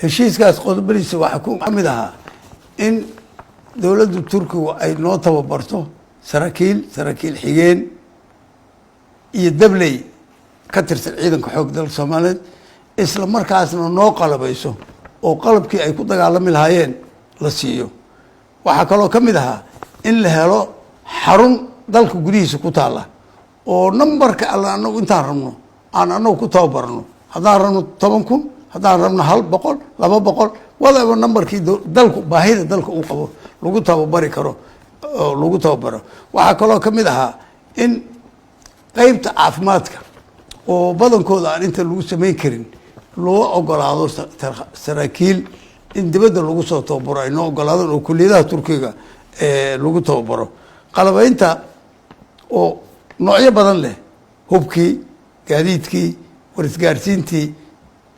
Heshiiskaas qodobadiisa waxaa ku kamid ahaa in dowladda Turkigu ay noo tababarto saraakiil, saraakiil xigeen iyo dabley ka tirsan ciidanka xoog dalka Soomaaliyeed, isla markaasna noo qalabayso oo qalabkii ay ku dagaalami lahaayeen la siiyo. Waxaa kaloo ka mid ahaa in la helo xarun dalka gudihiisa ku taalla oo numberka alla anagu intaan rabno aan anagu ku tababarno, haddaan rabno 10,000, haddaan rabno 100, 200, whatever numberkii dalku baahida dalka uu qabo lagu tababari karo oo lagu tababaro. Waxaa kaloo ka mid ahaa in qeybta caafimaadka oo badankooda aan inta lagu samayn karin loo ogolaado saraakiil in dibadda lagu soo tababaro, ay noo ogolaadaan oo kuliyadaha Turkiga lagu tababaro. Qalabaynta oo noocyo badan leh, hubkii, gaadiidkii, warisgaarsiintii,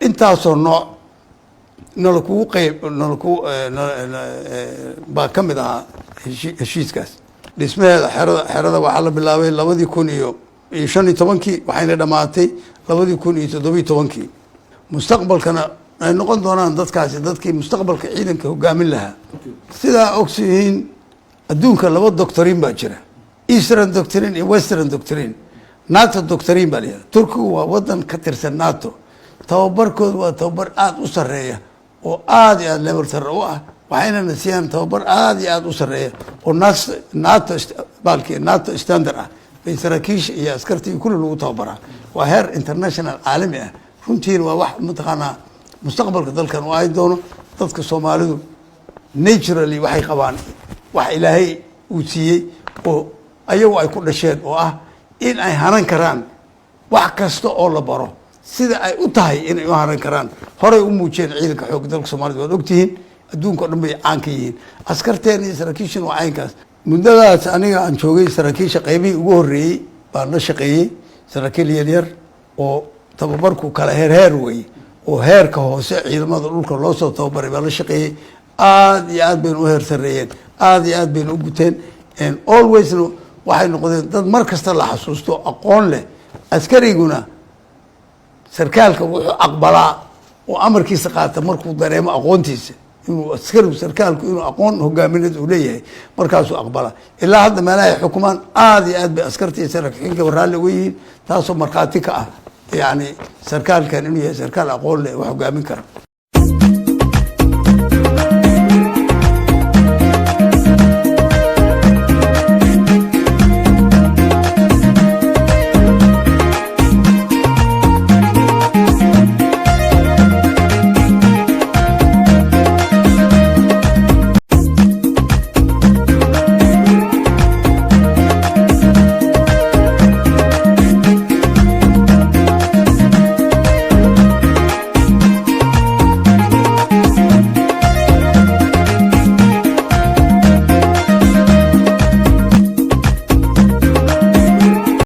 intaasoo nooc nala kugu qeyb nala ku baa ka mid ahaa heshiiskaas. Dhismaheeda xerada waxaa la bilaabay 2015-kii, waxayna dhammaatay 2017-kii. Mustaqbalkana ay noqon doonaan dadkaasi dadkii mustaqbalka ciidanka hogaamin lahaa. Sidaa ogsiyihiin, adduunka laba doctrine baa jira: Eastern doctrine iyo Western doctrine. NATO doctrine baa la yidhaha. Turkigu waa wadan ka tirsan NATO. Tababarkooda waa tababar aada u sareeya oo aada iyo aada level sare u ah, waxaynana siiyaan tababar aada iyo aada u sareeya oo NATO baalki NATO standard ah bay saraakiisha iyo askarta iyo kulli lagu tababaraa. Waa heer international caalami ah. Runtiina waa wax mataqaanaa mustaqbalka dalkan u ahay doono. Dadka Soomaalidu naturally waxay qabaan wax Ilaahay uu siiyey oo ayagu ay ku dhasheen, oo ah in ay hanan karaan wax kasta oo la baro sida ay u tahay inay u hanan karaan. Horay u muujiyeen ciidanka xoogga dalka Soomaalida, waad ogtihiin, adduunka o dhan bay caan ka yihiin. Askarteena iyo saraakiishana waa caynkaas. Muddadaas aniga aan joogay, saraakiisha qaybihii ugu horreeyey baan la shaqeeyey, saraakiil yaryar oo tababarku kala heer heer wey, oo heerka hoose ciidamada dhulka loo soo tababaray baan la shaqeeyey. Aada iyo aad bayna u heer sareeyeen, aada iyo aad bayna u guteen. Alwaysna waxay noqdeen dad mar kasta la xasuusto, aqoon leh. Askariguna sarkaalka wuxuu aqbalaa oo amarkiisa qaata markuu dareemo aqoontiisa, inuu askarigu sarkaalku inuu aqoon hogaamineed uu leeyahay, markaasuu aqbalaa. Ilaa hadda meelaha ay xukumaan aada iyo aad bay askarta iyo saraakiinka raalli uga yihiin, taasoo markhaati ka ah yani sarkaalkan inuu yahay sarkaal aqoon leh, wax hogaamin kara.